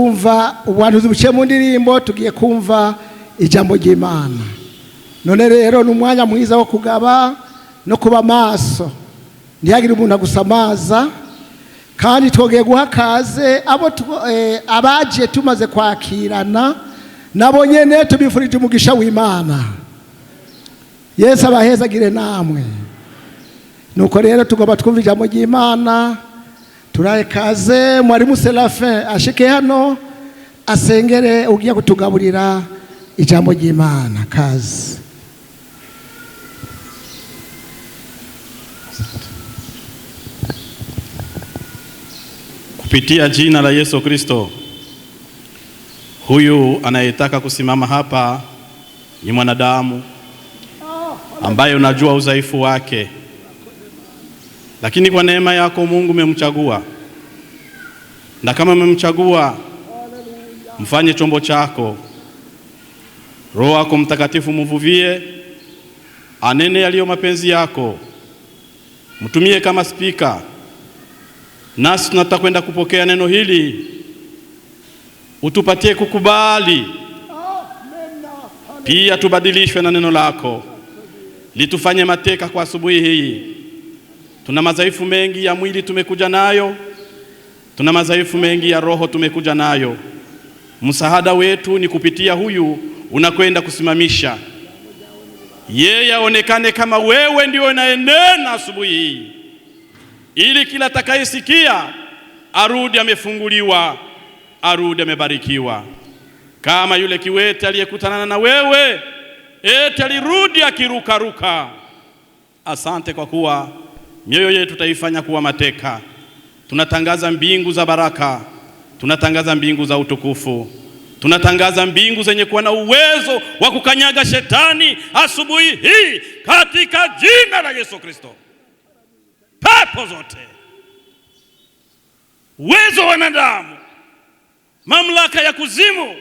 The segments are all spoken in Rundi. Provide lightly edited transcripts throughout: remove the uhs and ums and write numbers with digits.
Kumva ubuhanuzi buciye mu ndirimbo, tugiye kumva ijambo ry'Imana. None rero ni umwanya mwiza wo kugaba no kuba maso, ntihagire umuntu agusamaza. Kandi twongeye guha kaze abo abaje tumaze kwakirana nabo nyene, tubifurije umugisha w'Imana. Yesu abahezagire namwe. Nuko rero tugomba twumva ijambo ry'Imana. Turaye kaze mwarimu Serafin ashike hano asengere ugiye kutugaburira ijambo ry'Imana. Kaze. Kupitia jina la Yesu Kristo, huyu anayetaka kusimama hapa ni mwanadamu ambaye unajua udhaifu wake, lakini kwa neema yako Mungu umemchagua, na kama umemchagua, mfanye chombo chako. Roho wako Mtakatifu mvuvie, anene yaliyo mapenzi yako, mtumie kama spika, nasi tunataka kwenda kupokea neno hili, utupatie kukubali, pia tubadilishwe na neno lako, litufanye mateka kwa asubuhi hii. Tuna madhaifu mengi ya mwili tumekuja nayo, tuna madhaifu mengi ya roho tumekuja nayo. Msaada wetu ni kupitia huyu unakwenda kusimamisha yeye, aonekane kama wewe ndio unayenena asubuhi hii, ili kila atakayesikia arudi amefunguliwa, arudi amebarikiwa, kama yule kiwete aliyekutanana na wewe, eti alirudi akirukaruka. Asante kwa kuwa mioyo yetu taifanya kuwa mateka. Tunatangaza mbingu za baraka, tunatangaza mbingu za utukufu, tunatangaza mbingu zenye kuwa na uwezo wa kukanyaga shetani asubuhi hii katika jina la Yesu Kristo. Pepo zote, uwezo wa wanadamu, mamlaka ya kuzimu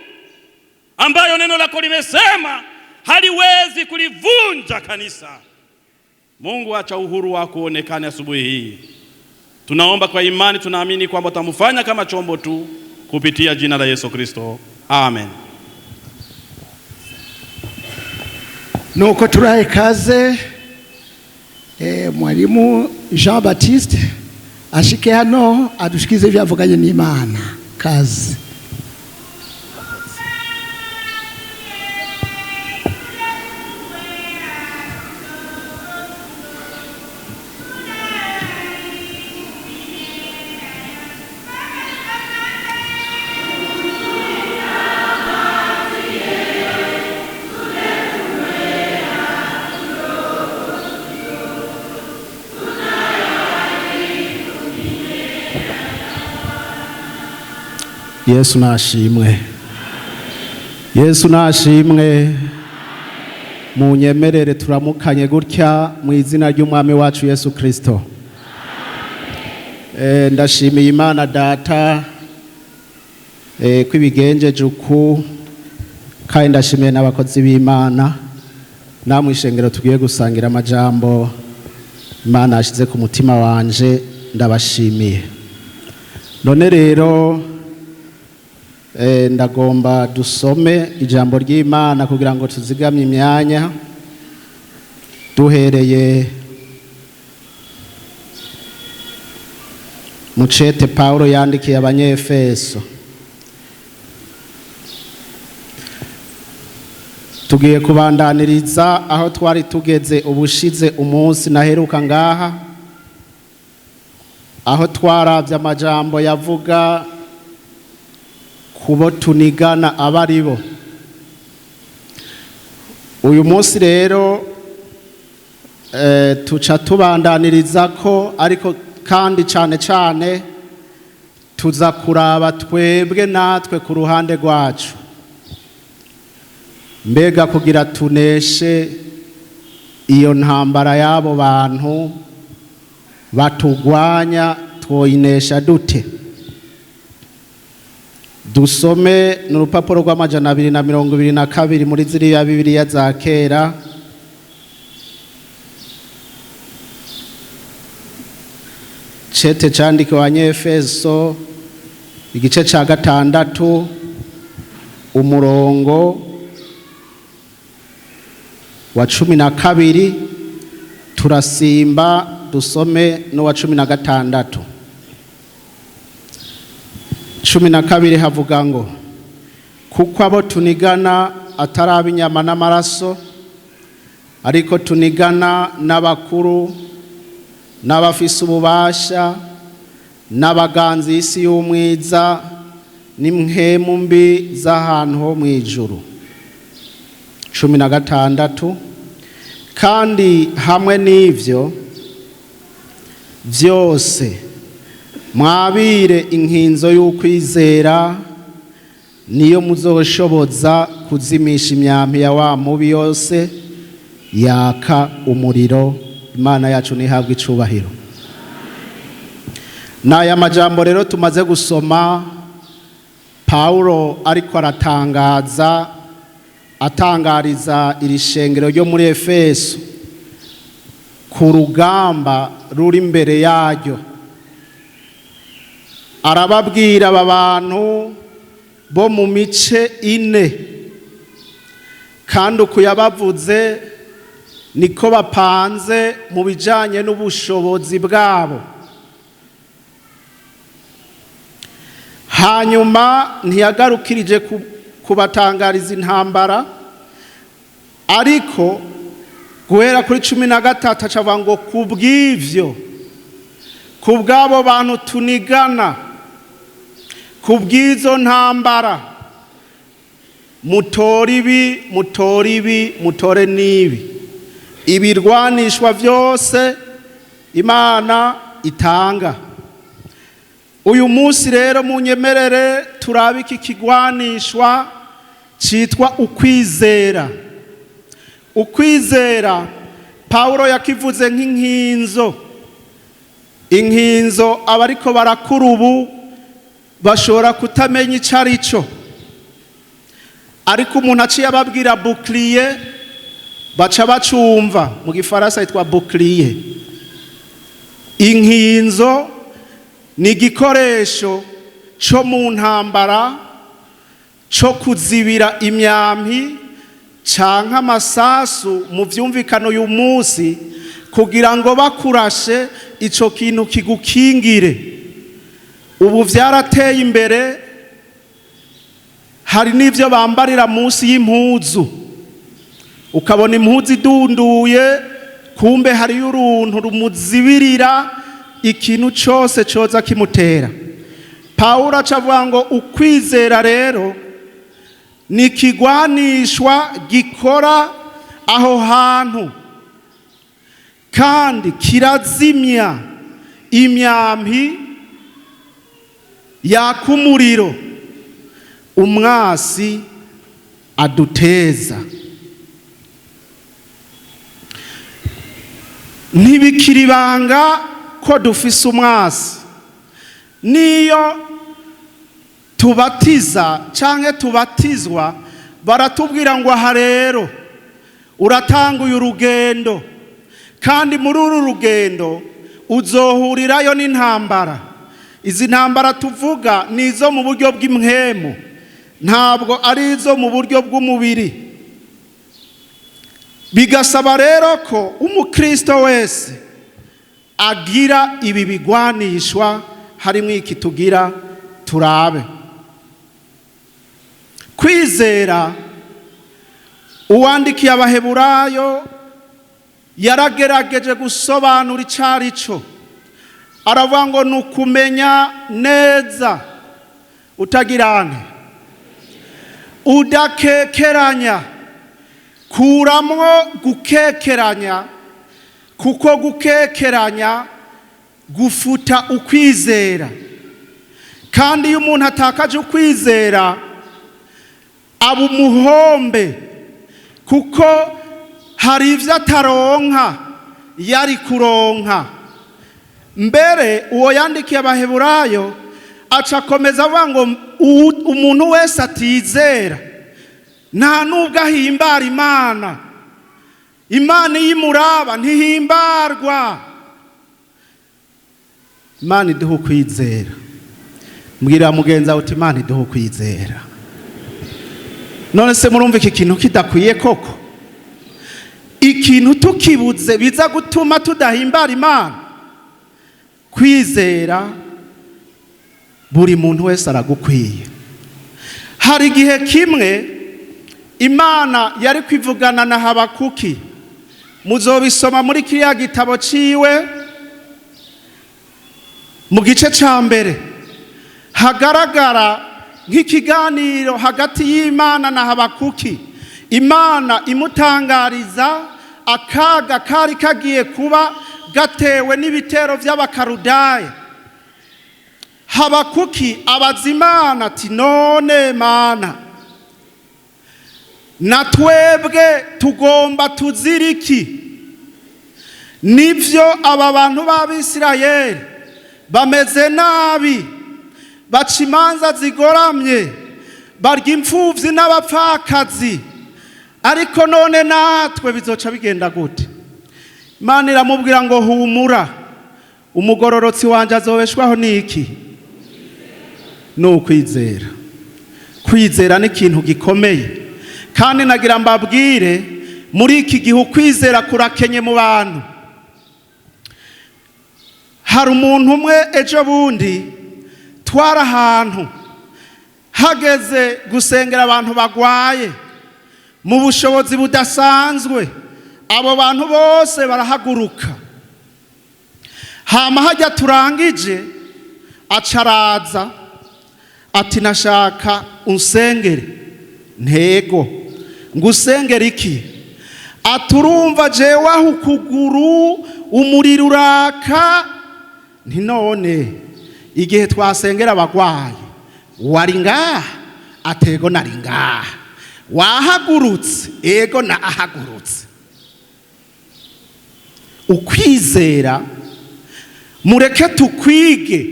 ambayo neno lako limesema haliwezi kulivunja kanisa. Mungu, acha uhuru wako uonekane asubuhi hii. Tunaomba kwa imani, tunaamini kwamba utamfanya kama chombo tu kupitia jina la Yesu Kristo. Amen. Nuko turaye kaze mwarimu Jean Baptiste ashike hano adushikize ivyo yavuganye n'Imana. Kaze. Yesu nashimwe, Yesu nashimwe. Munyemerere turamukanye gutya mu izina ry'Umwami wacu Yesu Kristo. Ndashimiye Imana Data ko ibigenjeje uku, kandi ndashimiye n'abakozi b'Imana namwe ishengero tugiye gusangira amajambo Imana yashize ku mutima wanje, ndabashimiye. None rero ndagomba dusome ijambo ry'Imana kugira ngo tuzigamye imyanya, duhereye mu cete Paulo yandikiye Abanyefeso. Tugiye kubandaniriza aho twari tugeze ubushize umunsi naheruka ngaha, aho twaravye amajambo yavuga kubo tunigana abaribo. Uyu munsi rero tuca tubandaniriza ko, ariko kandi cane cane tuza kuraba twebwe natwe ku ruhande rwacu, mbega kugira tuneshe iyo ntambara y'abo bantu batugwanya twoyinesha dute. Dusome n'urupapuro rw'amajana 222 muri ziriya Bibiliya za kera. Cete candikiwe Abanyefeso Igice cya 6 umurongo wa 12, turasimba dusome n'uwa 16. 12 havuga ngo: kuko abo tunigana atari ab'inyama n'amaraso, ariko tunigana n'abakuru n'abafise ububasha n'abaganzi y'isi y'umwiza n'impwemu mbi z'ahantu ho mu ijuru. 16 kandi hamwe n'ivyo vyose mwabire inkinzo y'ukwizera, niyo muzoshoboza kuzimisha imyambi ya wa mubi yose yaka umuriro. Imana yacu ntihabwe icubahiro. N'aya majambo rero tumaze gusoma, Paulo ariko aratangaza, atangariza iri shengero ryo muri Efeso ku rugamba ruri imbere yaryo. Arababwira aba bantu bo mu mice ine, kandi uku yabavuze niko bapanze mu bijanye n'ubushobozi bwabo. Hanyuma ntiyagarukirije kubatangariza intambara, ariko guhera kuri 13 acavuga ngo kubw'ivyo, kubw'abo bantu tunigana, kubw'izo ntambara, mutore ibi, mutore ibi, mutore n'ibi, ibirwanishwa vyose Imana itanga. Uyu munsi rero munyemerere turabe iki kigwanishwa citwa ukwizera. Ukwizera Paulo yakivuze nk'inkinzo. Inkinzo abariko barakura ubu bashobora kutamenya ico ari cyo, ariko umuntu aciye ababwira bouclier baca bacumva. Mu gifaransa yitwa bouclier. Inkinzo ni igikoresho cyo mu ntambara cyo kuzibira imyampi canke amasasu mu vyumvikano uyu munsi, kugira ngo bakurashe ico kintu kigukingire. Ubu vyarateye imbere, hari n'ivyo bambarira munsi y'impuzu, ukabona impuzu idunduye, kumbe hariyo uruntu rumuzibirira ikintu cose coza kimutera. Paulo acavuga ngo ukwizera rero ni kigwanishwa gikora aho hantu, kandi kirazimya imyambi yaka umuriro umwasi aduteza. Ntibikiri ibanga ko dufise umwasi. Niyo tubatiza canke tubatizwa, baratubwira ngo aha rero uratanguye urugendo, kandi muri uru rugendo uzohurirayo n'intambara. Izi ntambara tuvuga ni izo mu buryo bw'impwemu, ntabwo ari izo mu buryo bw'umubiri. Bigasaba rero ko umukristo wese agira ibi bigwanishwa, harimo iki tugira turabe. Kwizera, uwandikiye Abaheburayo yaragerageje gusobanura icari cyo. Aravuga ngo ni ukumenya neza utagirane, udakekeranya. Kuramwo gukekeranya, kuko gukekeranya gufuta ukwizera. Kandi iyo umuntu atakaje ukwizera aba umuhombe, kuko hari ivyo ataronka yari kuronka. Mbere uwo yandikiye Abaheburayo aca akomeza avuga ngo umuntu wese atizera nta nubwo ahimbara Imana. Imana iyo imuraba ntihimbarwa. Imana iduha ukwizera. Mbwira mugenzi wawe uti Imana iduhe ukwizera. None se murumva iki kintu kidakwiye koko? Ikintu tukibuze biza gutuma tudahimbara Imana. Kwizera buri muntu wese aragukwiye. Hari igihe kimwe Imana yari kwivugana na Habakuki, muzobisoma muri kiriya gitabo ciwe mu gice ca mbere, hagaragara nk'ikiganiro hagati y'Imana na Habakuki. Imana imutangariza akaga kari kagiye kuba gatewe n'ibitero by'Abakarudaya. Habakuki abaza Imana ati none Mana, na twebwe tugomba tuziriki? Nivyo aba bantu b'Abisirayeli bameze nabi, baca imanza zigoramye, barya imfuvyi n'abapfakazi, ariko none natwe bizoca bigenda gute? Imana iramubwira ngo humura, umugororotsi wanje azobeshwaho n'iki? Ni ukwizera. Kwizera ni ikintu gikomeye, kandi nagira mbabwire muri iki gihe ukwizera kurakenye mu bantu. Hari umuntu umwe ejo bundi twari ahantu hageze gusengera abantu bagwaye mu bushobozi budasanzwe, abo bantu bose barahaguruka. Hama hajya turangije acaraza ati nashaka unsengere. Ntego ngusengere iki? Aturumva jewe aho ukuguru umuriro uraka. Nti none igihe twasengera abagwayi wari ngaha? Atego nari ngaha. Wahagurutse? Ego nahagurutse. Ukwizera mureke tukwige,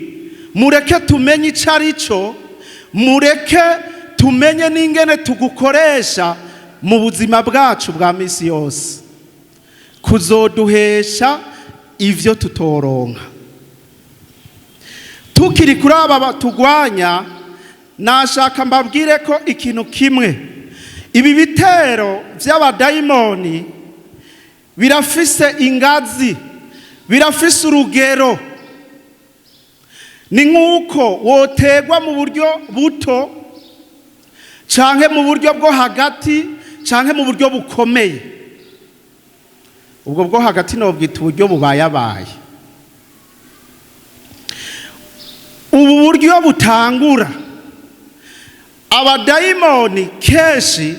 mureke tumenye ico ari cyo, mureke tumenye n'ingene tugukoresha mu buzima bwacu bwa misi yose, kuzoduhesha ivyo tutoronka. Tukiri kuri aba batugwanya, nashaka mbabwire ko ikintu kimwe: ibi bitero by'abadayimoni birafise ingazi, birafise urugero. Ni nk'uko wotegwa mu buryo buto canke mu buryo bwo hagati canke mu buryo bukomeye. Ubwo bwo hagati nobwita uburyo bubayabaye. Ubu buryo butangura, abadayimoni kenshi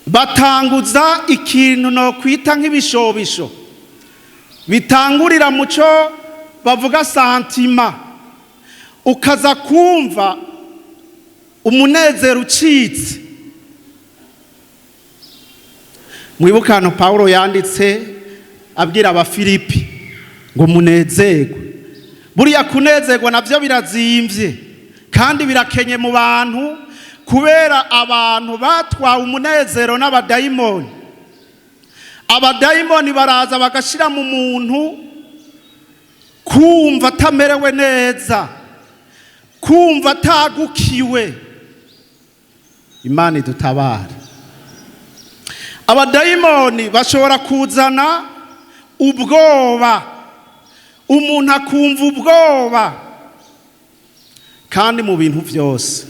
batanguza ikintu no kwita nk'ibishobisho, bitangurira muco bavuga sentiment, ukaza kumva umunezero ucitse. Mwibuka hano Paulo yanditse abwira Abafilipi ngo munezerwe. Buriya kunezerwa navyo birazimvye kandi birakenye mu bantu, kubera abantu batwawe umunezero n'abadayimoni. Abadayimoni baraza bagashira mu muntu kumva atamerewe neza, kumva atagukiwe. Imana idutabare. Abadayimoni bashobora kuzana ubwoba, umuntu akumva ubwoba. Kandi mu bintu byose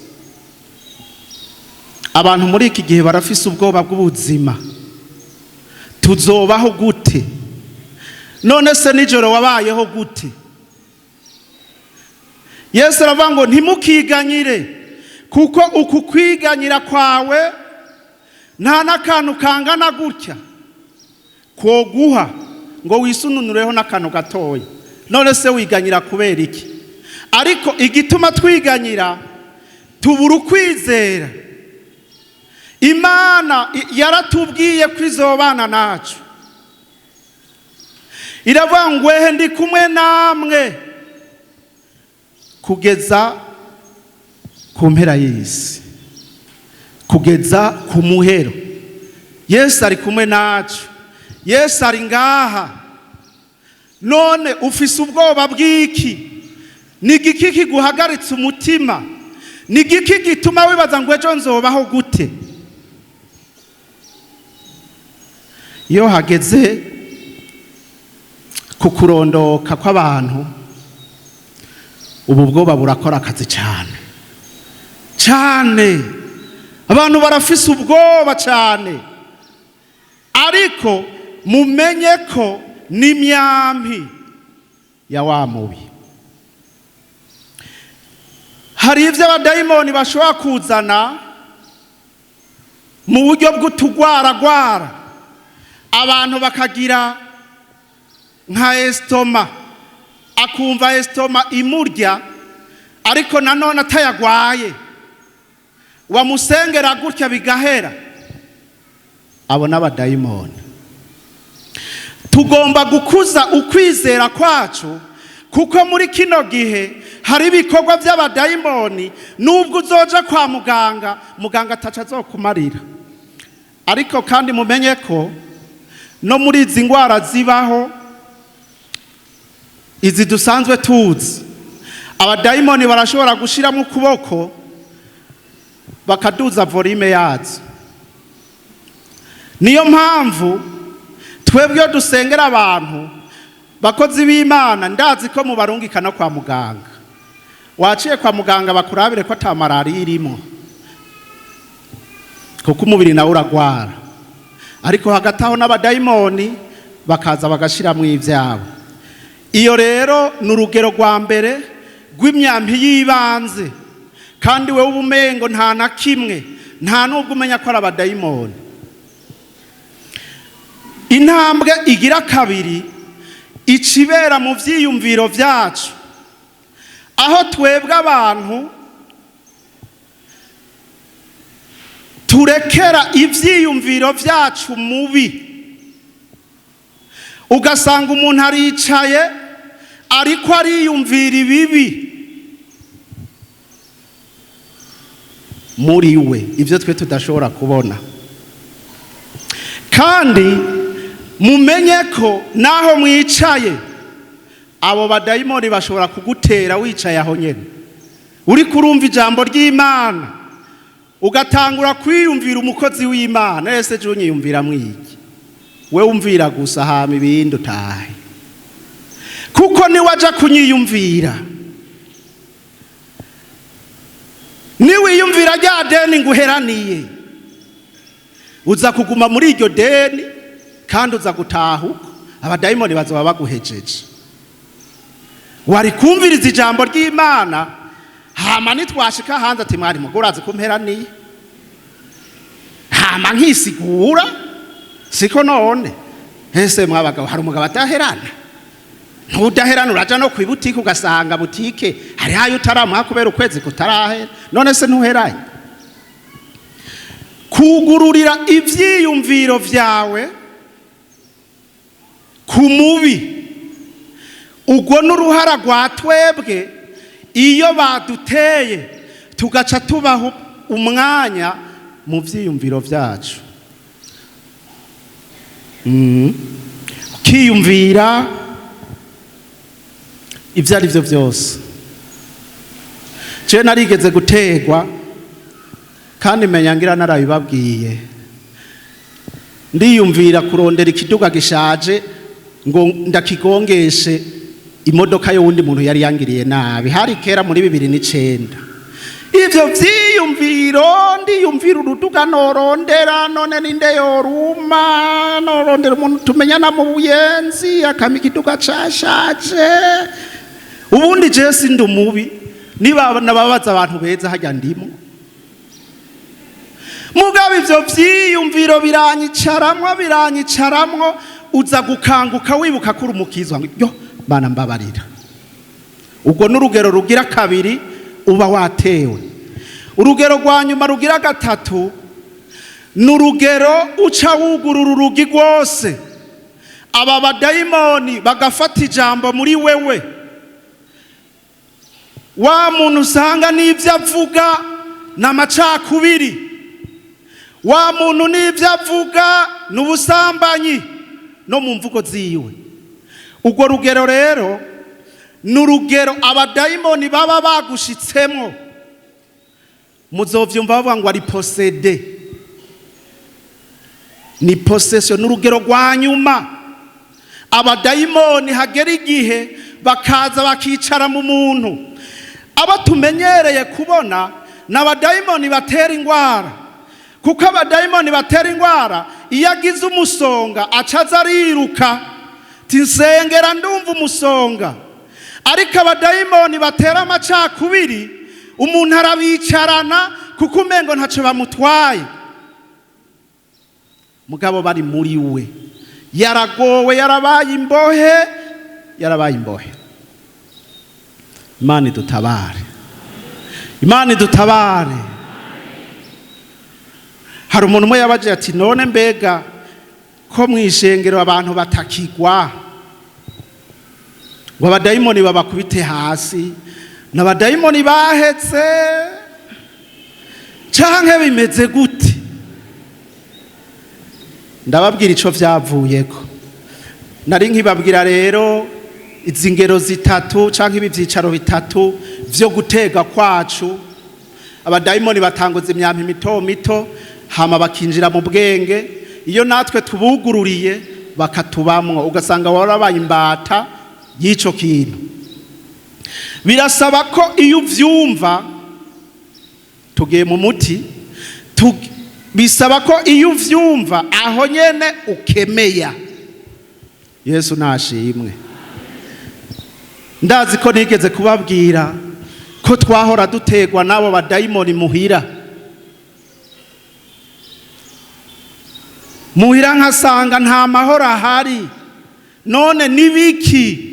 abantu muri iki gihe barafise ubwoba bw'ubuzima. Tuzobaho gute? None se nijoro wabayeho gute? Yesu aravuga ngo ntimukiganyire, kuko uku kwiganyira kwawe nta n'akantu kangana gutya koguha ngo wisununureho n'akantu gatoya. None se wiganyira kubera iki? Ariko igituma twiganyira, tubura ukwizera. Imana yaratubwiye ko izobana nacu, iravuga ngo ehe ndi kumwe namwe kugeza ku mpera y'isi, kugeza ku muhero. Yesu ari kumwe nacu, Yesu ari ngaha. None ufise ubwoba bw'iki? Ni igiki kiguhagaritse umutima? Ni igiki gituma wibaza ngo ejo nzobaho gute? Iyo hageze ku kurondoka kw'abantu, ubu bwoba burakora akazi cyane cyane. Abantu barafise ubwoba cyane, ariko mumenye ko n'imyampi ya wa mubi. Hari ibyo abadayimoni bashobora kuzana mu buryo bw'utugwaragwara, abantu bakagira nka esitoma, akumva esitoma imurya, ariko nanone atayagwaye, wamusengera gutya bigahera. Abo n'abadayimoni. Tugomba gukuza ukwizera kwacu, kuko muri kino gihe hari ibikorwa by'abadayimoni. Nubwo uzoja kwa muganga, muganga ataca azokumarira. Ariko kandi mumenye ko no muri izi ndwara zibaho, izi dusanzwe tuzi, abadayimoni barashobora gushiramo ukuboko bakaduza volume yazo. Niyo mpamvu twebwe iyo dusengera abantu, bakozi b'Imana, ndazi ko mubarungika no kwa muganga. Waciye kwa muganga bakurabire ko ata malariya irimo, kuko umubiri nawe uragwara. Ariko hagati aho n'abadayimoni bakaza bagashiramo ibyabo. Iyo rero ni urugero rwa mbere rw'imyambi y'ibanze, kandi wowe ubumengo nta na kimwe, nta nubwo umenya ko ari abadayimoni. Intambwe igira kabiri ikibera mu byiyumviro byacu, aho twebwe abantu turekera ibyiyumviro byacu mubi, ugasanga umuntu aricaye ariko ariyumvira ibibi muri we, ibyo twe tudashobora kubona. Kandi mumenye ko naho mwicaye, abo badayimoni bashobora kugutera wicaye aho nyine, uri kurumva ijambo ry'Imana, ugatangura kwiyumvira umukozi w'Imana. Ese jya unyiyumvira mwiki? We wumvira gusa, hama ibindi utahe, kuko niwajya kunyiyumvira, niwiyumvira rya deni nguheraniye, uza kuguma muri iryo deni kandi uza gutaha uko abadayimoni bazaba baguhejeje. Wari kumviriza ijambo ry'Imana, hama nitwashika hanze ati mwari mugore urazi kumperaniye, hama nkisigura. Siko none ese mwabagabo, hari umugabo ataherana? Ntudaherana, uraja no ku butike ugasanga butike hari hayo utaramuha kubera ukwezi kutarahera. None se ntuheranye? Kugururira ivyiyumviro vyawe ku mubi, ubwo n'uruhara rwa twebwe. Iyo baduteye tugaca tubaha umwanya mu vyiyumviro vyacu, ukiyumvira ibyo ari byo byose. Je narigeze gutegwa, kandi menya ngira narabibabwiye, ndiyumvira kurondera ikiduga gishaje ngo ndakigongeshe imodoka y'uwundi muntu yari yangiriye nabi. Hari kera muri 2009. Ivyo vyiyumviro, ndiyumvira uruduga norondera, none ninde yoruma? Norondera umuntu tumenyana mu Buyenzi akama ikiduga cashaje. Ubundi je sindi umubi, niba nababaza abantu beza hajya ndimo. Mugabo ivyo vyiyumviro biranyicaramwo, biranyicaramwo, uza gukanguka wibuka ko uri umukizwa, ngo yo Mana mbabarira. Ubwo n'urugero rugira kabiri uba watewe. Urugero rwa nyuma rugira gatatu ni urugero uca wugurura urugi rwose, aba badayimoni bagafata ijambo muri wewe. Wa muntu usanga n'ibyo avuga ni amacakubiri, wa muntu n'ibyo avuga ni ubusambanyi no mu mvugo ziwe. Urwo rugero rero Ni urugero abadayimoni baba bagushitsemo. Muzovyumva bavuga ngo ari possédé, ni possession, ni urugero rwa nyuma. Abadayimoni hagera igihe bakaza bakicara mu muntu. Abo tumenyereye kubona ni abadayimoni batera indwara, kuko abadayimoni batera indwara, iyo agize umusonga acaza ariruka tinsengera ndumva umusonga. Ariko abadayimoni batera amacakubiri, umuntu arabicarana kuko umengo ntacyo bamutwaye, mugabo bari muri we, yaragowe, yarabaye imbohe, yarabaye imbohe. Imana idutabare, Imana idutabare. Hari umuntu umwe yabaje ati: "None mbega ko mu ishengero abantu batakigwa ngo abadayimoni babakubite hasi, n'abadayimoni bahetse canke bimeze gute?" Ndababwira ico vyavuyeko. Nari nkibabwira rero izi ngero zitatu canke ibi vyicaro bitatu vyo gutega kwacu. Abadayimoni batanguza imyampi mito mito, hama bakinjira mu bwenge. Iyo natwe tubugururiye, bakatubamwo, ugasanga warabaye imbata y'ico kintu. Birasaba ko iyo uvyumva, tugiye mu muti, bisaba ko iyo uvyumva aho nyene ukemeya. Yesu nashimwe. Ndazi ko nigeze kubabwira ko twahora dutegwa n'abo badayimoni muhira. Muhira nkasanga nta mahoro ahari. None nibiki?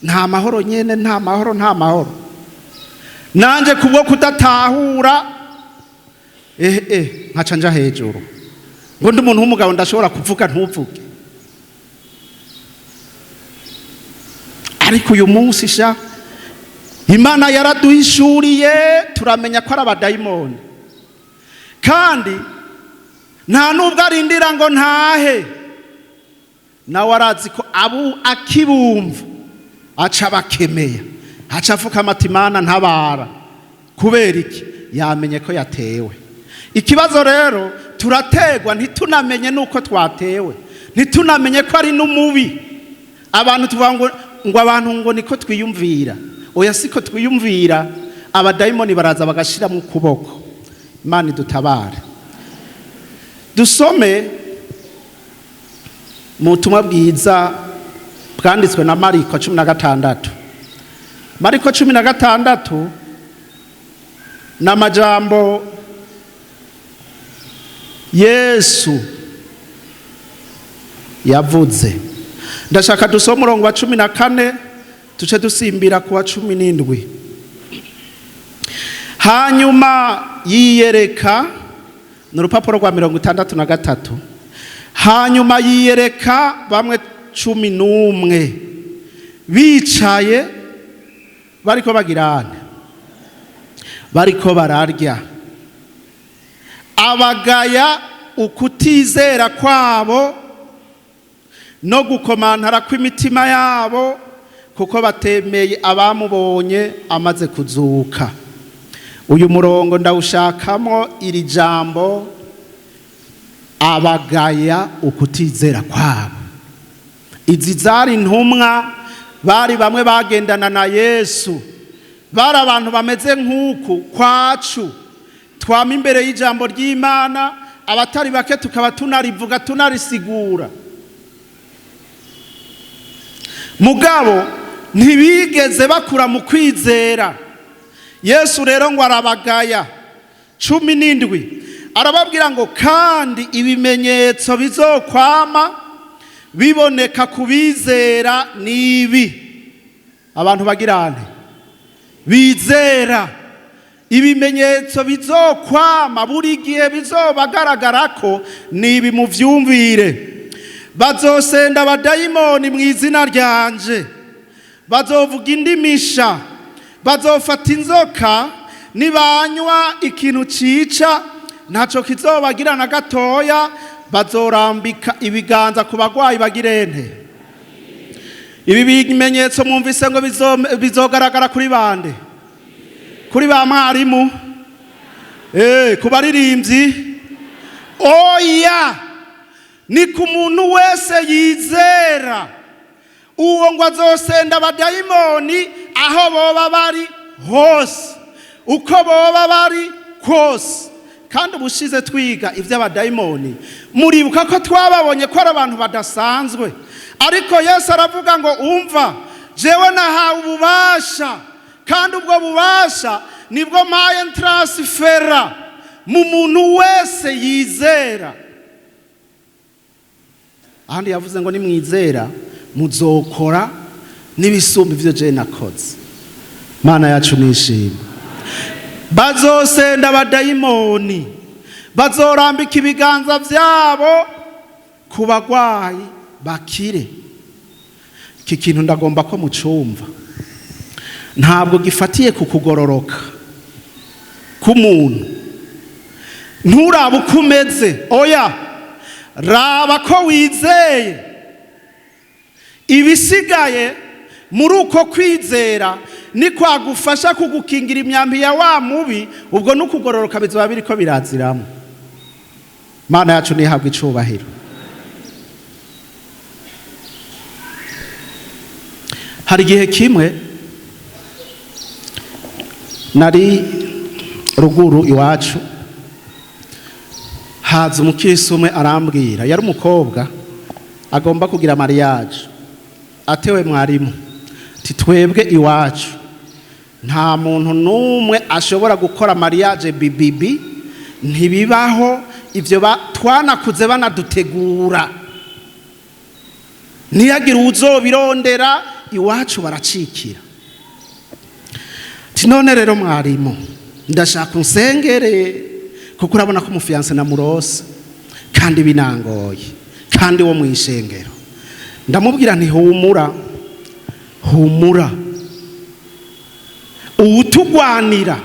Nta mahoro nyene, nta mahoro, nta mahoro. Nanje kubwo kudatahura, nkaca nja hejuru ngo ndi umuntu w'umugabo, ndashobora kuvuga ntuvuge. Ariko uyu munsi sha, Imana yaraduhishuriye, turamenya ko ari abadayimoni, kandi nta nubwo arindira ngo ntahe. Nawe arazi ko abu akibumva aca abakemeya, aca avuga amati: "Imana ntabara." Kubera iki? Yamenye ko yatewe. Ikibazo rero, turategwa ntitunamenye nuko twatewe, ntitunamenye ko ari n'umubi. Abantu tuvuga ngo abantu ngo niko twiyumvira. Oya, siko twiyumvira. Abadayimoni baraza bagashiramo ukuboko. Imana idutabare. Dusome mu butumwa bwiza bwanditswe na Mariko 16. Mariko 16 ni amajambo Yesu yavuze. Ndashaka dusome umurongo wa 14, tuce dusimbira ku wa 17. Hanyuma yiyereka, ni urupapuro rwa 63. Hanyuma yiyereka bamwe 11 bicaye bariko bagirane, bariko bararya, abagaya ukutizera kwabo no gukomantara kw'imitima yabo, kuko batemeye abamubonye amaze kuzuka. Uyu murongo ndawushakamo iri jambo: abagaya ukutizera kwabo. Izi zari intumwa, bari bamwe bagendana na Yesu, bari abantu bameze nk'uku kwacu, twama imbere y'ijambo ry'Imana, abatari bake tukaba tunarivuga, tunarisigura, mugabo ntibigeze bakura mu kwizera. Yesu rero ngo arabagaya. 17, arababwira ngo: "Kandi ibimenyetso bizokwama biboneka ku bizera nibi." Abantu bagirane bizera, ibimenyetso bizokwama buri gihe bizobagaragara ko nibi, muvyumvire: bazosenda abadayimoni mu izina ryanje, bazovuga indimisha, bazofata inzoka, nibanywa ikintu cica ntaco kizobagira na gatoya, bazorambika ibiganza ku bagwayi bagirente. Ibi bimenyetso mwumvise ngo bizogaragara kuri bande? Kuri ba mwarimu, ku baririmbyi? Oya, ni ku muntu wese yizera. Uwo ngo azosenda abadayimoni aho boba bari hose, uko boba bari kose. Kandi ubushize twiga iby'abadayimoni, muribuka ko twababonye ko ari abantu badasanzwe. Ariko Yesu aravuga ngo: "Umva, jewe nahawe ububasha, kandi ubwo bubasha nibwo mpaye transfera mu muntu wese yizera." Ahandi yavuze ngo: "Nimwizera muzokora n'ibisumba ibyo je nakoze." Mana yacu nishimwe. Bazosenda abadayimoni, bazorambika ibiganza byabo ku bagwayi bakire. Iki kintu ndagomba ko mucumva. Ntabwo gifatiye ku kugororoka k'umuntu. Nturaba uko umeze, oya, raba ko wizeye. Ibisigaye muri uko kwizera ni kwagufasha kugukingira imyambi ya wa mubi. Ubwo no kugororoka bizaba biriko biraziramo. Mana yacu ntihabwe icubahiro. Hari igihe kimwe nari ruguru iwacu, haza umukirisi umwe arambwira, yari umukobwa agomba kugira mariage. Atewe mwarimu, ati: "Twebwe iwacu nta muntu n'umwe ashobora gukora mariage bibibi, ntibibaho ibyo. Twanakuze banadutegura, ntiyagire uzobirondera, iwacu baracikira." Ati: "None rero mwarimu, ndashaka unsengere, kuko urabona ko umufiancé namurose kandi binangoye, kandi wo mu ishengero." Ndamubwira nti: "Humura, humura, uwutugwanira,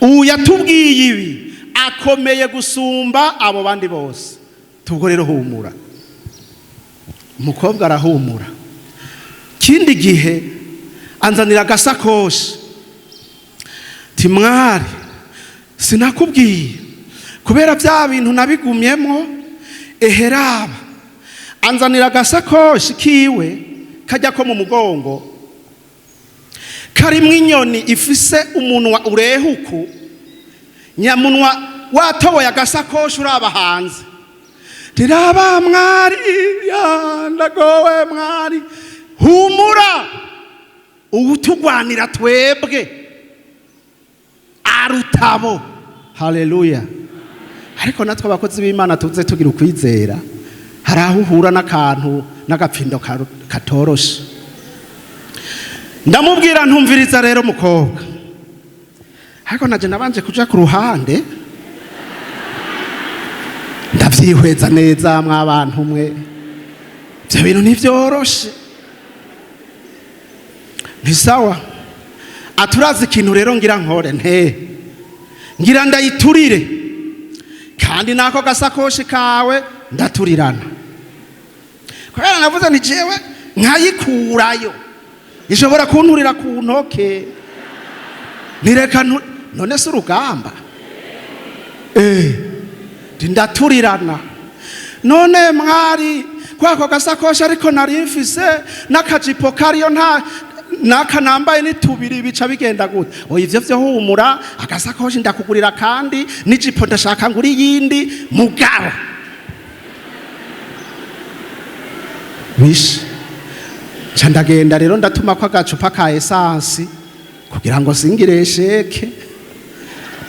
ubu yatubwiye ibi, akomeye gusumba abo bandi bose. Tubwo rero humura." Umukobwa arahumura. Kindi gihe anzanira agasakoshi, ti: "Mwari, sinakubwiye kubera bya bintu nabigumyemo, eheraba." Anzanira agasakoshi kiwe kajya ko mu mugongo, karimwo inyoni ifise umunwa urehuku, nyamunwa watoboye agasakoshi uraba hanze. Riraba: "Mwari, ya ndagowe mwari." "Humura, uwutugwanira twebwe arutabo." Haleluya! Ariko natwe abakozi b'Imana tuze tugira ukwizera. Hari aho uhura n'akantu n'agapfindo katoroshe. Ndamubwira: "Ntumviriza rero mukobwa." Ariko naje nabanje kuja ku ruhande, ndavyihweza neza. Mw'abantu mwe, ivyo bintu ntivyoroshe. Ntisawa aturazi ikintu rero ngira nkore, nte ngira ndayiturire, kandi nako gasakoshi kawe ndaturirana, kubera navuze nti jewe nkayikurayo ishobora kunturira ku ntoke. Ntireka none se urugamba, ndaturirana. "None mwari, kwako gasakoshi ariko nari mfise n'akajipo kariyo, nta naka nambaye ni tubiri, bica bigenda gute?" "Oya, ivyo vyo humura, agasakoshi ndakugurira, kandi n'ijipo ndashaka ngura iyindi." Mugabo bishe, nca ndagenda rero ndatuma ko agacupa ka essence kugira ngo singire sheke,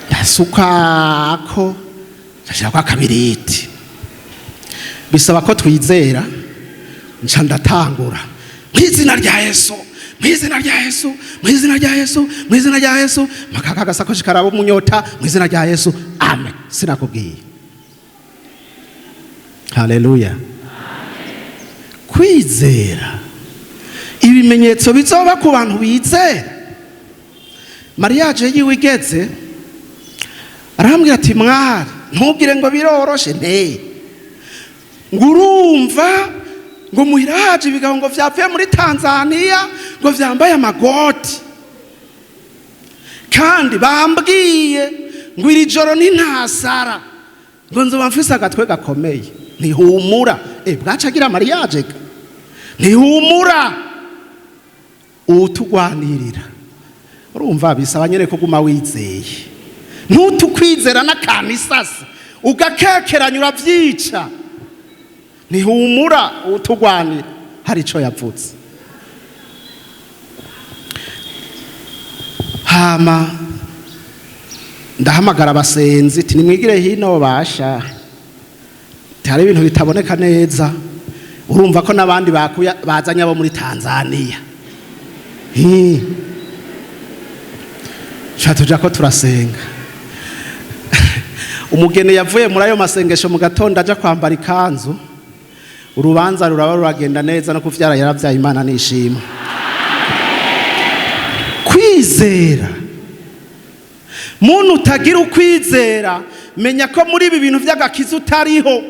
ndasukako, ndashirako akabiriti. Bisaba ko twizera. Nca ndatangura: "Mu izina rya Yesu, mu izina rya Yesu, mu izina rya Yesu, mu izina rya Yesu." Makaka agasakoshi karaba umunyota. "Mu izina rya Yesu, amen." Sinakubwiye? Haleluya! Kwizera, ibimenyetso bizoba ku bantu bizera. Mariage yiwe igeze, arambwira ati: "Mwari, ntubwire ngo biroroshe." Nte ngo urumva Ngo muhira haje ibigabo ngo vyavuye muri Tanzania, ngo vyambaye amagoti, kandi bambwiye ngo iri joro nintasara ngo nzoba mfise agatwe gakomeye. Ntihumura, bwaca agira mariage ga. Ntihumura, utugwanirira. Urumva bisaba nyene kuguma wizeye, ntutukwizera n'akantu isasi ugakekeranya uravyica. Ntihumura, utugwanira hari ico yavutse. Hama ndahamagara abasenzi ati: "Nimwigire hino basha." Hari ibintu bitaboneka neza. Urumva ko n'abandi bakuya bazanye abo muri Tanzania. Sha tuja ko turasenga. Umugeni yavuye muri ayo masengesho mu gatondo aja kwambara ikanzu. Urubanza ruraba, ruragenda neza, no kuvyara yaravyaye. Imana nishimwe. Kwizera, muntu utagira ukwizera, menya ko muri ibi bintu by'agakiza utariho.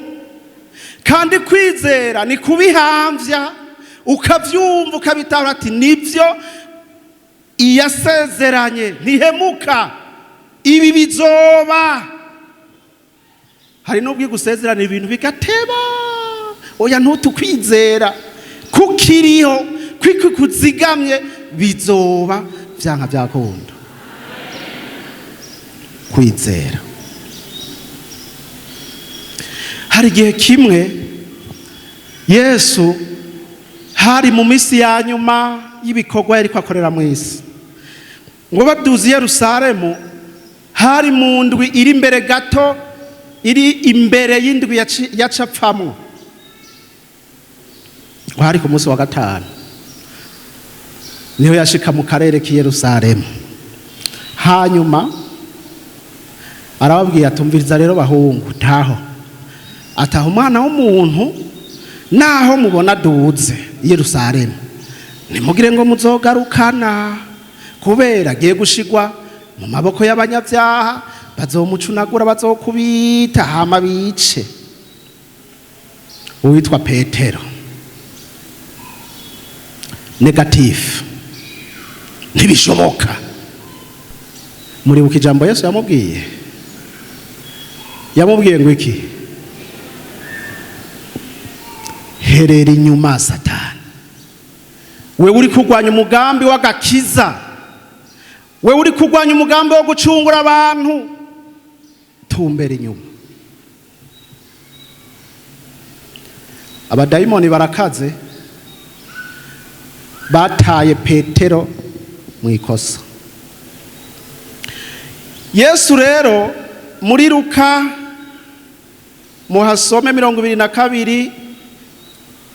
Kandi kwizera ni kubihamvya, ukavyumva, ukabitahura ati: "Nibyo, iyasezeranye ntihemuka, ibi bizoba." Hari n'ubwo igusezerana ibintu bigateba. Oya, ntutukwizera kukiriho, kwiko kuzigamye, bizoba vyanka byakunda. Kwizera, hari igihe kimwe Yesu, hari mu minsi ya nyuma y'ibikorwa yariko akorera mu isi, ngo baduze i Yerusalemu, hari mu ndwi iri imbere gato, iri imbere y'indwi yacapfamwo, ngo hari ku munsi wa gatanu niho yashika mu karere k'i Yerusalemu. Hanyuma arababwiye, atumviriza rero bahungu, ntaho ataha umwana w'umuntu, naho mubona duze i Yerusalemu, ntimugire ngo muzogarukana, kubera agiye gushigwa mu maboko y'abanyabyaha, bazomucunagura, bazokubita, hama bice. Uwitwa Petero, négatif: "Ntibishoboka." Muribuka ijambo Yesu yamubwiye? Yamubwiye ngo iki? "Herera inyuma, Satani wewe, uri kurwanya umugambi w'agakiza, wewe uri kurwanya umugambi wo gucungura abantu, tumbera inyuma." Abadayimoni barakaze, bataye Petero mu ikosa. Yesu rero muri Luka, muhasome 22,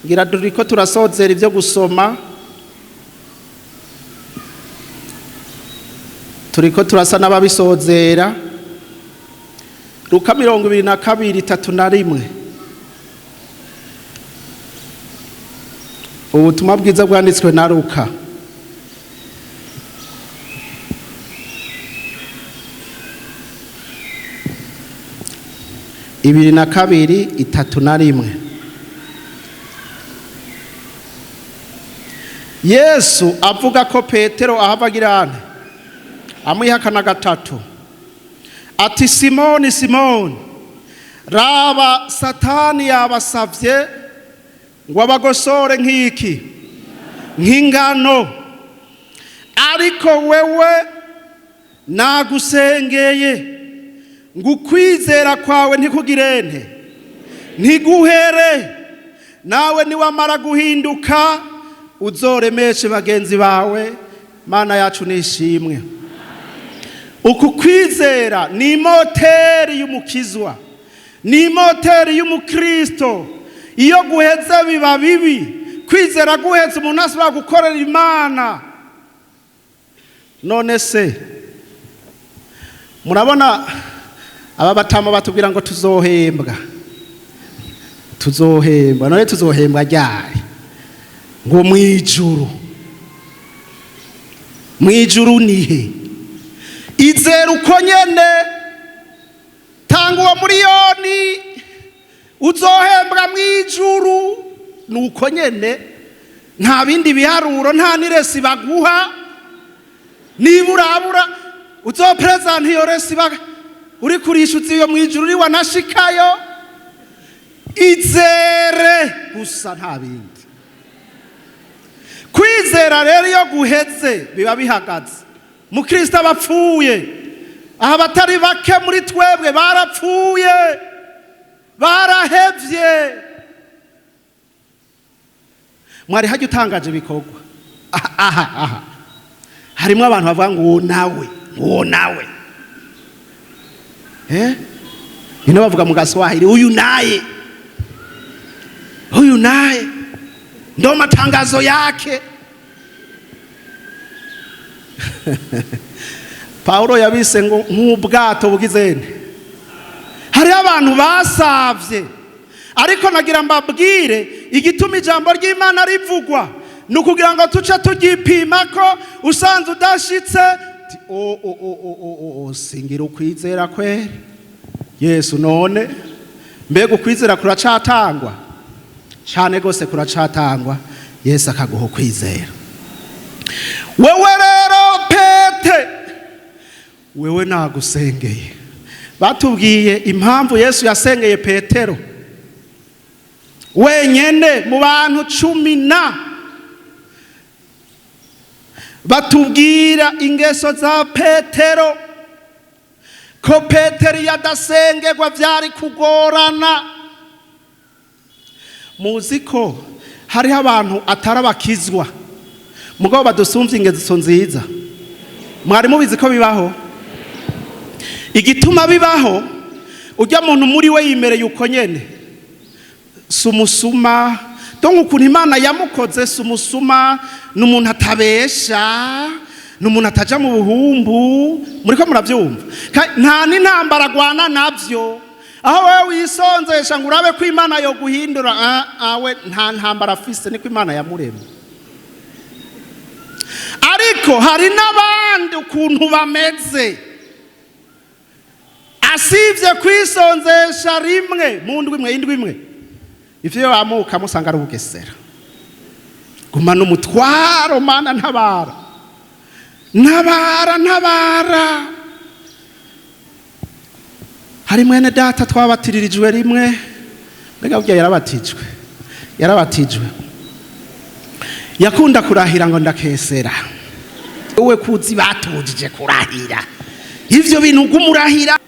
ngira duriko turasozera ibyo gusoma, turiko turasa n'ababisozera. Luka 22, 31. Ubutumwa bwiza bwanditswe na Luka. 22, 31. Yesu avuga ko Petero ahava agira ane? Amwihakana gatatu. Ati: "Simoni, Simoni, raba Satani yabasavye ngo abagosore nk'iki? Nk'ingano. Ariko wewe nagusengeye ngo ukwizera kwawe ntikugirente, ntiguhere. Nawe niwamara guhinduka uzoremeshe bagenzi bawe." Mana yacu nishimwe. Uku kwizera ni moteri y'umukizwa, ni moteri y'umukristo. Iyo guheze biba bibi. Kwizera guheze, umuntu asubira gukorera Imana. None se murabona aba batama batubwira ngo tuzohembwa, tuzohembwa? None tuzohembwa ryari? Ngo mwijuru. Mwijuru nihe? Izera uko nyene, tanga uwo miliyoni, uzohembwa mwijuru. Nuko nyene nta bindi biharuro, nta n'iresi baguha. Niba urabura uzoperezanta iyo resi uri kurishyuza iyo mu ijuru uri wanashikayo. Izere gusa, nta bindi. Kwizera rero iyo guheze biba bihagaze. Mukristo aba apfuye. Aha abatari bake muri twebwe barapfuye, barahevye. Mwari hajya utangaje ibikorwa aha aha aha harimo abantu bavuga ngo uwo nawe, uwo nawe, ino bavuga mu Gaswahili, uyu naye, uyu naye ndo matangazo yake. Paulo yabise ngo nk'ubwato bugize nte. Hariho abantu basavye, ariko nagira mbabwire igituma ijambo ry'Imana rivugwa ni ukugira ngo tuce turyipima ko usanze udashitse ti, o o o o o o o singira ukwizera kweri Yesu. None mbega ukwizera kuracatangwa? Cyane rwose kuracatangwa. Yesu akaguha ukwizera. Wewe rero Pete, wewe nagusengeye. Batubwiye impamvu Yesu yasengeye Petero wenyene mu bantu cumi na. Batubwira ingeso za Petero, ko Petero iyo adasengerwa byari kugorana. Muzi ko hariho abantu atari abakizwa mugabo badusumvye ingeso nziza? Mwari mubizi ko bibaho? Igituma bibaho, ujya muntu muri we yimereye uko nyene. Si umusuma, donc ukuntu Imana yamukoze, si umusuma, ni umuntu atabesha, ni umuntu ataja mu buhumbu. Muriko muravyumva? Nta n'intambara agwana navyo. Aho wewe wisonzesha ngo urabe ko Imana yo guhindura, we nta ntambara afise, niko Imana yamuremye. Ariko hari n'abandi ukuntu bameze, asivye kwisonzesha rimwe mu ndwi imwe, indwi imwe, ivyo bamuka musanga ari ubugesera. Gumana umutwaro: Mana ntabara, ntabara, ntabara. Hari mwene data twabatirijwe rimwe. Mbega burya yarabatijwe? Yarabatijwe. Yakunda kurahira ngo ndakesera. Wowe kuzi batujije kurahira ivyo bintu gumurahira.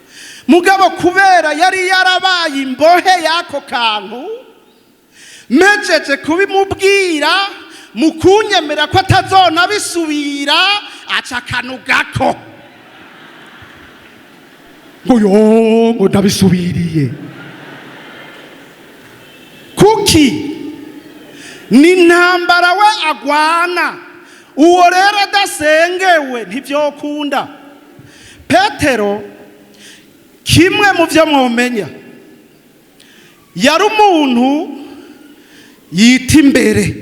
Mugabo kubera yari yarabaye imbohe y'ako kantu, mejeje kubimubwira, mu kunyemera ko atazona bisubira, aca akanugako ngo yo, ngo ndabisubiriye. Kuki? Ni intambara we agwana. Uwo rero adasengewe ntibyokunda. Petero, kimwe mu byo mwomenya, yari umuntu yita imbere.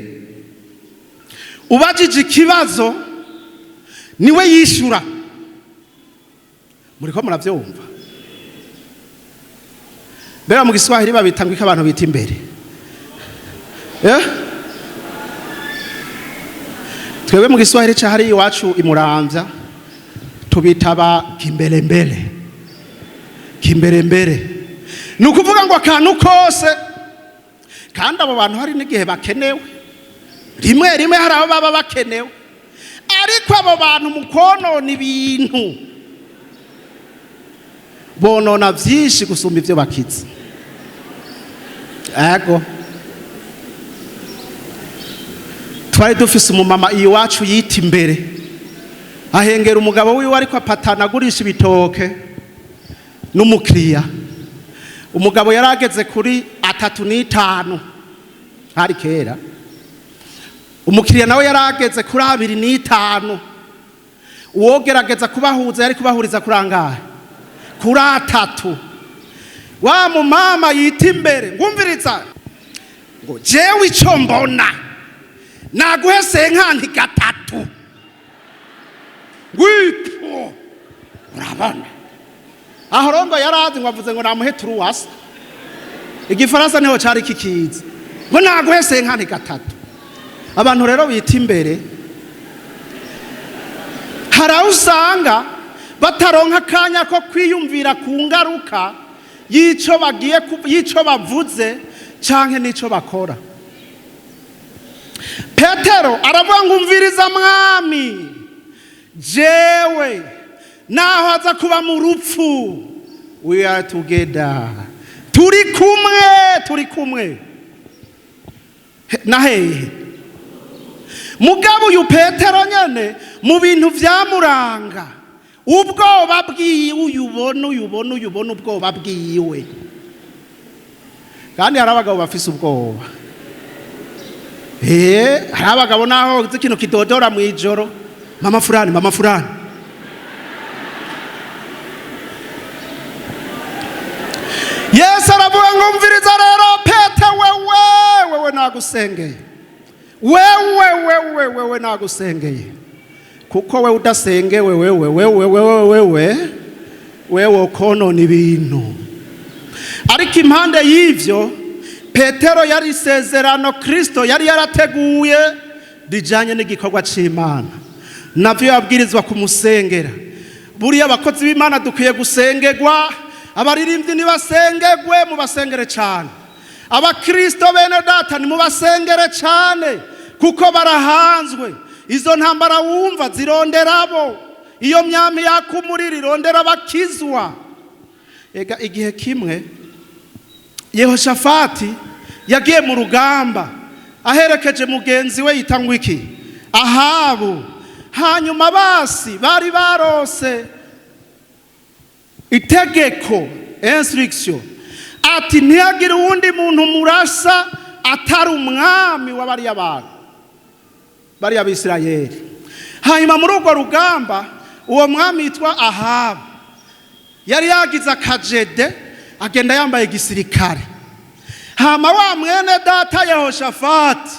Ubajije ikibazo niwe yishyura. Muriko murabyumva? Mbega mu Giswahili babita ngo iki abantu bita imbere? Twebwe mu Giswahili ca hariya iwacu imuramvya tubita ba kimbelembele. Kimbelembele ni ukuvuga ngo akantu kose. Kandi abo bantu hari n'igihe bakenewe, rimwe rimwe hari abo baba bakenewe. Ariko abo bantu mu konona ibintu bonona byinshi gusumba ibyo bakize. Ego, twari dufise umumama iwacu yita imbere, ahengera umugabo wiwe ariko apatana agurisha ibitoke n'umukiriya. Umugabo yari ageze kuri 3.5, hari kera. Umukiriya nawe yari ageze kuri 2.5. Uwogerageza kubahuza yari kubahuriza kuri angahe? Kuri 3. Wa mumama yita imbere, ngumviriza ngo jewe ico mbona naguhe cinquante gatatu. Ngwipwo urabona aho rongo yarazi ngo avuze ngo namuhe turuwasa. Igifaransa niho cari kikizi. Ngo naguhe cinquante gatatu. Abantu rero bita imbere, hari aho usanga bataronka akanya ko kwiyumvira ku ngaruka y'icyo bagiye, y'icyo bavuze canke n'icyo bakora. Petero aravuga ngo: "Umviriza Mwami, jewe naho aza kuba mu rupfu, we are together, turi kumwe, turi kumwe." Na hehe? Mugabo uyu Petero nyene, mu bintu vyamuranga, ubwoba bwiwe, uyubona, uyubona, uyubona ubwoba bwiwe. Kandi hari abagabo bafise ubwoba. Hari abagabo naho uzi ikintu kidodora mu ijoro: "Mama furani, mama furani." Yesu aravuga ngo: "Mviriza rero Pete, wewe, wewe nagusengeye, wewe, wewe, wewe nagusengeye, kuko we udasengewe, wewe, wewe, wewe, wewe, wewe ukonona ibintu." Ariko impande y'ivyo, Petero yari isezerano Kristo yari yarateguye rijanye n'igikorwa c'Imana, navyo yabwirizwa kumusengera. Buriya abakozi b'Imana dukwiye gusengerwa. Abaririmbyi nibasengerwe, mubasengere cyane. Abakristo bene data, nimubasengere cyane, kuko barahanzwe. Izo ntambara wumva zironderabo, iyo myami yaka umuriro irondera abakizwa. Ega igihe kimwe Yehoshafati yagiye mu rugamba aherekeje mugenzi we yita ngo iki? Ahabu. Hanyuma basi bari barose itegeko, instruction, ati: "Ntihagire uwundi muntu murasa atari umwami wa bariya bantu, bariya Bisirayeli." Hanyuma muri urwo rugamba, uwo mwami yitwa Ahabu yari yagize akajede, agenda yambaye igisirikare. Hama wa mwene data Yehoshafati,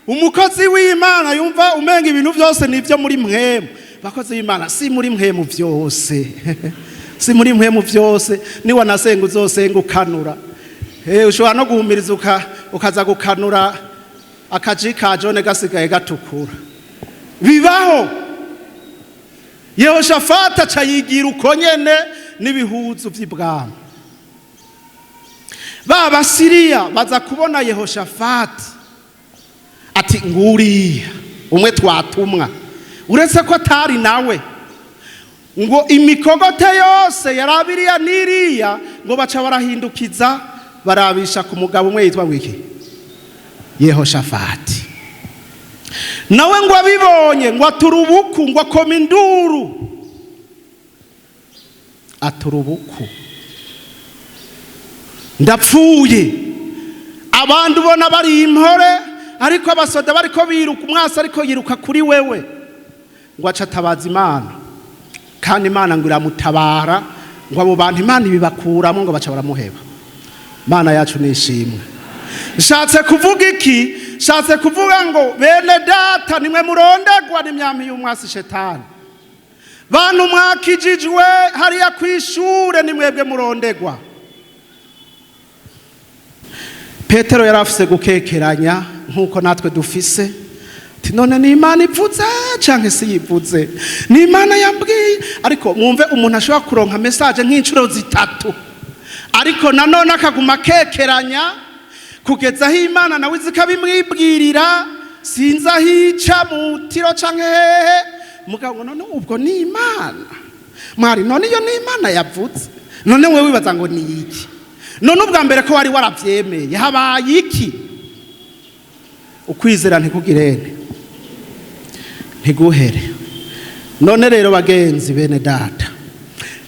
umukozi w'Imana, yumva umenga ibintu byose nibyo muri mwemu. Bakozi b'Imana, si muri mwemu byose, si muri mwemu byose. Niwanasenga, uzosenga ukanura. Ushobora no guhumiriza ukaza gukanura akaji ka jone gasigaye gatukura, bibaho. Yehoshafati aca yigira uko nyene n'ibihuzu vy'ibwami. Ba Basiriya baza kubona Yehoshafati, ati: "Nguriya umwe twatumwa." Uretse ko atari nawe, ngo imikogote yose yarabiriya n'iriya, ngo baca barahindukiza, barabisha ku mugabo umwe yitwa wiki? Yehoshafati. Nawe ngo abibonye, ngo aturubuku, ngo akoma induru, aturubuku: "Ndapfuye!" Abandi ubona bari impore, ariko abasoda bariko biruka, umwasi ariko yiruka kuri wewe. Ngo aca atabaza Imana, kandi Imana ngo iramutabara, ngo abo bantu Imana ibibakuramo, ngo baca baramuheba. Imana yacu nishimwe. Nshatse kuvuga iki? Nshatse kuvuga ngo bene data, nimwe murondegwa n'imyami y'umwasi Shetani. Bantu mwakijijwe hariya ku ishure, ni mwebwe murondegwa. Petero yari afise gukekeranya nk'uko natwe dufise. Ati: "None ni Imana ivuze canke si yivuze? Ni Imana yambwiye?" Ariko mwumve, umuntu ashobora kuronka message nk'inshuro zitatu, ariko nanone akaguma akekeranya kugeza aho Imana nawe izi ikabimwibwirira. Sinzi aho ica mu tiro canke hehe, mugabo ngo: "None ubwo ni Imana mwari? None iyo ni Imana yavuze?" None wewe wibaza ngo ni iki? None ubwa mbere ko wari waravyemeye, habaye iki? Ukwizera ntikugirene, ntiguhere. None rero bagenzi, bene data,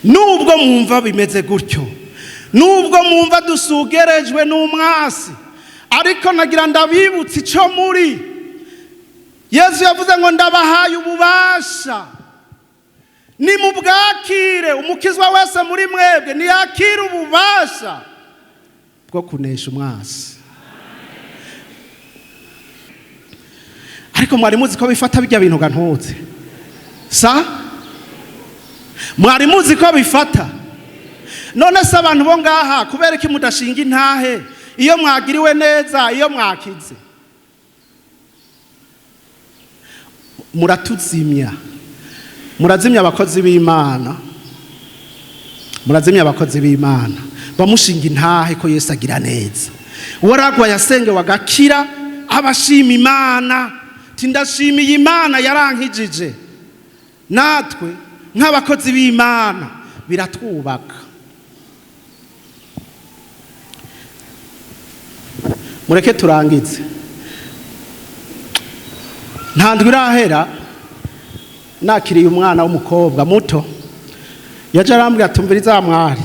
nubwo mwumva bimeze gutyo, nubwo mwumva dusugerejwe n'umwasi, ariko nagira ndabibutsa ico muri. Yesu yavuze ngo: "Ndabahaye ububasha, nimubwakire." Umukizwa wese muri mwebwe ntiyakire ububasha bwo kunesha umwasi. Ariko mwari muzi ko bifata bijya bintu gantuze sa? Mwari muzi ko bifata? None se abantu bo ngaha, kubera ko mudashinga intahe? Iyo mwagiriwe neza, iyo mwakize, muratuzimya, murazimya abakozi b'Imana, murazimya abakozi b'Imana. Bamushinga intahe ko Yesu agira neza. Waragwa yasengewe agakira, abashima Imana, ati ndashimiye Imana yarankijije. Natwe nk'abakozi b'Imana biratwubaka. Mureke turangize. Nta ndwi irahera nakiriye umwana w'umukobwa muto, yaje arambwira ati umviriza mwari,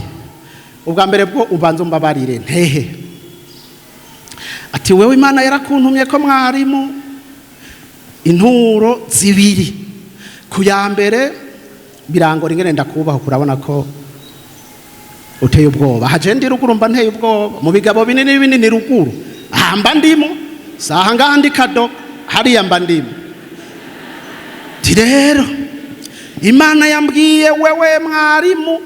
ubwa mbere bwo ubanza umbabarire ntehe. Ati wewe Imana yarakuntumye ko mwarimu inturo zibiri. Ku ya mbere birangora ingene ndakubaho, kurabona ko uteye ubwoba. Haje ndi ruguru mba nteye ubwoba, mu bigabo binini binini ruguru aha mba ndimo, saha ngaha ndi kado, hariya mba ndimo. Ati rero Imana yambwiye wewe mwarimu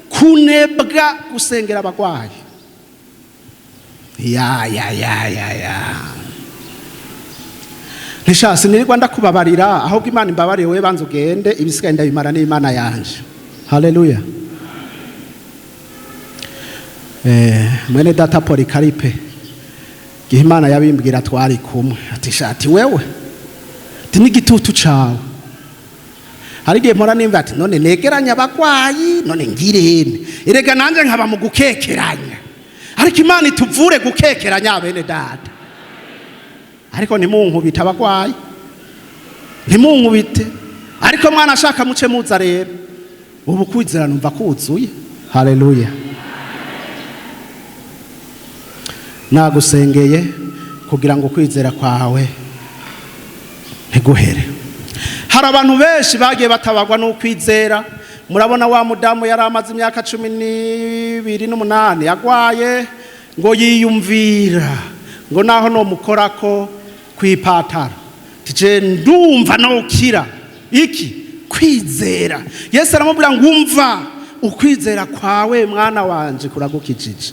kunebwa gusengera abagwayi. Ya ya ya ya ya. Ntisha sinirirwa ndakubabarira, ahubwo Imana imbabariye wewe, banza ugende, ibisigaye ndabimara n'Imana yanje. Haleluya. Mwene data Polikaripe, gihe Imana yabimbwira twari kumwe, ati shati wewe, ati n'igitutu cawe. Hari igihe mpora nimva ati none negeranya abagwayi, none ngirene, erega nanje nkaba mu gukekeranya. Ariko Imana ituvure gukekeranya bene data. Ariko ntimunkubite abagwayi, ntimunkubite. Ariko mwana ashaka muce muza rero, ubu kwizera numva kuzuye. Haleluya. Nagusengeye kugira ngo kwizera kwawe ntiguhere. Hari abantu benshi bagiye batabagwa n'ukwizera. Murabona wa mudamu yari amaze imyaka 28 yagwaye, ngo yiyumvira ngo naho nomukorako kwipatara, tije ndumva nokira. Iki kwizera. Yesu aramubwira ngo umva ukwizera kwawe mwana wanje kuragukijije.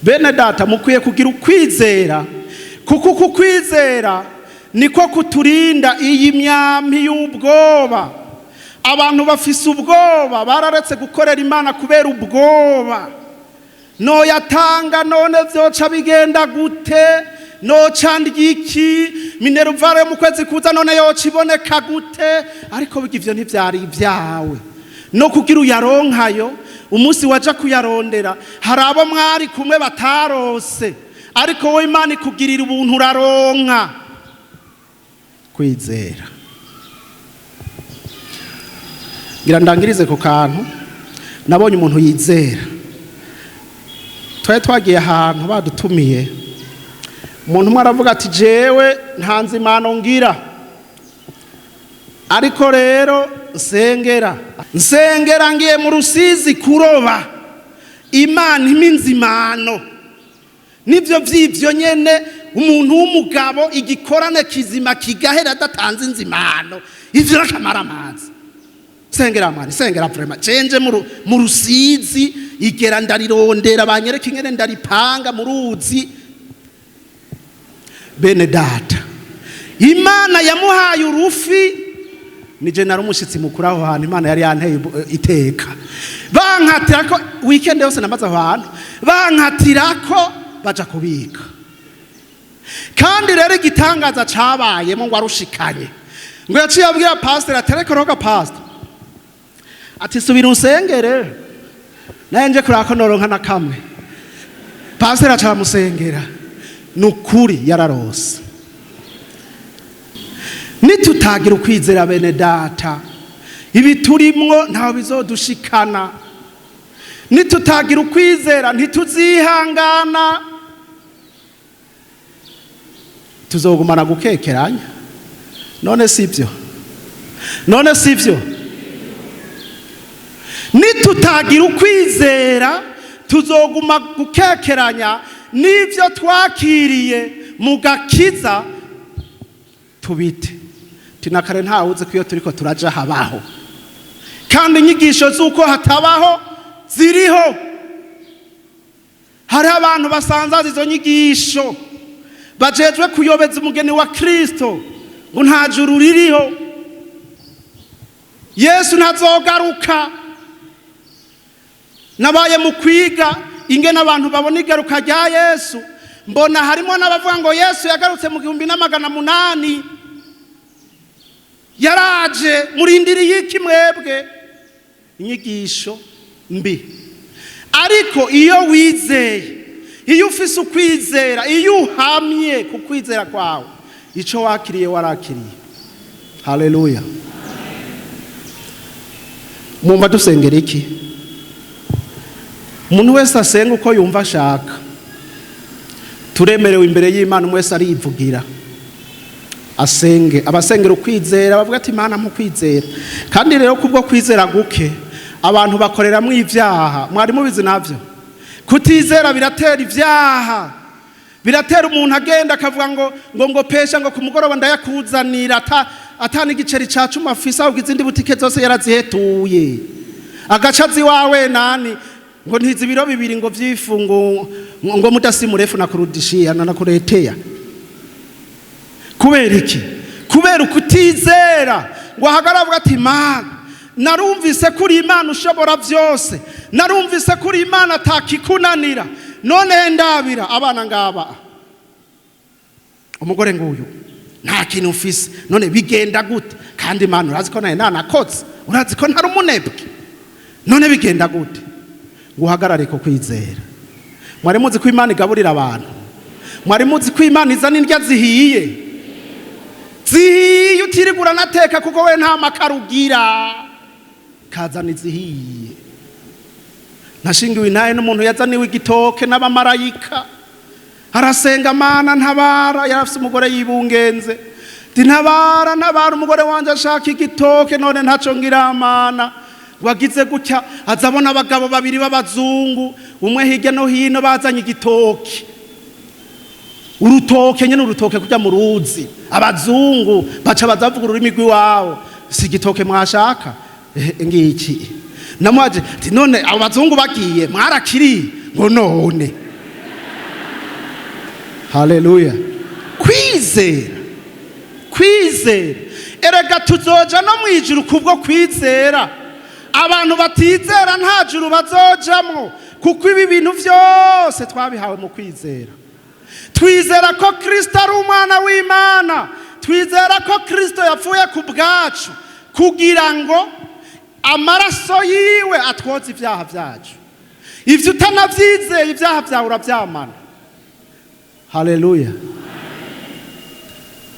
Bene data, mukwiye kugira ukwizera, kuko uku kwizera niko kuturinda iyi myambi y'ubwoba. Abantu bafise ubwoba bararetse gukorera Imana kubera ubwoba. Noyatanga none vyoca bigenda gute? Noca ndya iki? Mineruvare mu kwezi kuza none yoca iboneka gute? Ariko burya ivyo ntivyari ivyawe. No kugira uyaronkayo, umunsi waja kuyarondera hari abo mwari kumwe batarose, ariko wowe Imana ikugirira ubuntu uraronka. Kwizera. Ngira ndangirize ku kantu nabonye umuntu yizera. Twari twagiye ahantu badutumiye, umuntu umwe aravuga ati jewe nta nzimano ngira, ariko rero nsengera, nsengera ngiye mu Rusizi kuroba, Imana impa inzimano. Nivyo vy'ivyo nyene umuntu w'umugabo igikorane kizima kigahera adatanze inzimano, ivyo rakamara amazi. Sengera mani, sengera vraiment. Cenje mu Rusizi igera ndarirondera, banyereka ingene ndaripanga mu ruzi. Bene data, Imana yamuhaye urufi. Nije nari umushitsi mukuru aho hantu, Imana yari yanteye iteka. Bankatira ko weekend yose namaze aho hantu, bankatira ko baja kubika. Kandi rero igitangaza cabayemo ngo arushikanye, ngo yaciye abwira pastor ati ariko roga pastor, ati subira usengere naye nje kurako noronka na kamwe. Pastor aca aramusengera, nukuri yararose. Nitutagira ukwizera bene data, ibi turimwo ntaho bizodushikana. Nitutagira ukwizera ntituzihangana, tuzogumana gukekeranya. None sivyo? None sivyo? Nitutagira ukwizera tuzoguma gukekeranya n'ivyo twakiriye mu gakiza tubite. Tinakare ntawuzi ko iyo turiko turaja habaho, kandi inyigisho z'uko hatabaho ziriho. Hariho abantu basanzaza izo nyigisho, bajejwe kuyobeza umugeni wa Kristo ngo nta juru ririho, Yesu ntazogaruka. Nabaye mu kwiga ingene abantu babona igaruka rya Yesu, mbona harimo n'abavuga ngo Yesu yagarutse mu 1800, yaraje, murindiriye iki mwebwe? Inyigisho mbi. Ariko iyo wizeye, iyo ufise ukwizera, iyo uhamye ku kwizera kwawe, icyo wakiriye warakiriye. Haleluya. Mwumva dusengera iki? Umuntu wese asenga uko yumva ashaka. Turemerewe imbere y'Imana, umwe wese arivugira asenge. Abasengera ukwizera bavuga ati: "Imana, mpa ukwizera." Kandi rero kubwo kwizera guke abantu bakoreramwo ibyaha. Mwari mubizi navyo? Kutizera biratera ibyaha, biratera umuntu agenda akavuga ngo pesha, ngo ku mugoroba ndayakuzanira, ata n'igiceri ca 10 afise, ahubwo izindi butike zose yarazihetuye. Agaca azi iwawe nani ngo ntizi ibiro 2 ngo vyifu, ngo muda si mrefu na kurudishia na nakuletea. Kubera iki? Kubera ukutizera. Ngo ahagarare avuga ati: "Mana, narumvise ko uri Imana ushobora byose, narumvise ko uri Imana atakikunanira, none ndabira abana ngaba, umugore nguyu, nta kintu ufise, none bigenda gute? Kandi Imana, urazi ko nawe nanakotse, urazi ko ntari umunebwe, none bigenda gute?" Ngo uhagarare ku kwizera. Mwari muzi ko Imana igaburira abantu? Mwari muzi ko Imana izana indya zihiye, zihiye, utirigura nateka, kuko we nta makara ugira? Kazana izihiye. Nashingiwe intahe n'umuntu yazaniwe igitoke n'abamarayika. Arasenga: "Mana, ntabara." Yari afise umugore yibungenze. Ndi: "Ntabara, ntabara, umugore wanje ashaka igitoke, none ntaco ngira, Mana." Wagize gutya azabona abagabo babiri b'abazungu, umwe hirya no hino, bazanye igitoke, urutoke nyene, urutoke kujya mu ruzi. Abazungu baca bazavuga ururimi rw'iwabo: "Si igitoke mwashaka? Ngiki." Namwaje ati: "None abo bazungu bagiye mwarakiri?" Ngo: "None." Haleluya. Kwizera, kwizera. Erega tuzoja no mu ijuru kubwo kwizera. Abantu batizera nta juru bazojamwo, kuko ibi bintu byose twabihawe mu kwizera. Twizera ko Kristo ari umwana w'Imana, twizera ko Kristo yapfuye ku bwacu kugira ngo amaraso yiwe atwoze ibyaha byacu. Ibyo utanabyizeye, ibyaha byawe urabyamana. Haleluya.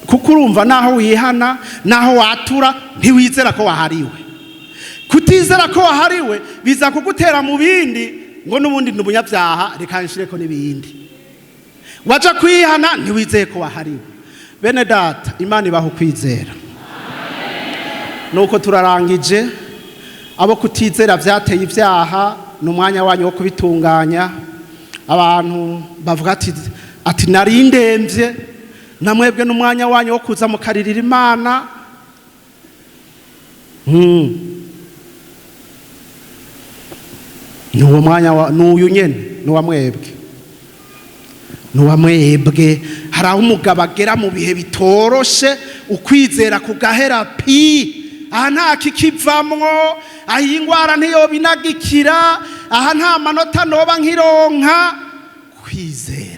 Kuko urumva, naho wihana, naho watura, ntiwizera ko wahariwe. Kutizera ko wahariwe biza kugutera mu bindi, ngo n'ubundi ni umunyabyaha, reka nshireko n'ibindi. Waja kwihana, ntiwizeye ko wahariwe. Bene data, Imana ibaha ukwizera. Nuko turarangije. Abo kutizera byateye ibyaha, ni umwanya wanyu wo kubitunganya. Abantu bavuga ati "Nari ndemvye", namwebwe n'umwanya wanyu wo kuza mukaririra Imana. Ni uwo mwanya ni uyu nyene, ni uwa mwebwe, ni uwa mwebwe. Hari aho umugabo agera mu bihe bitoroshe, ukwizera kugahera pi. Aha nta kikivamwo, aha iyi ngwara ntiyoba inagikira, aha nta manota noba nkironka. Kwizera.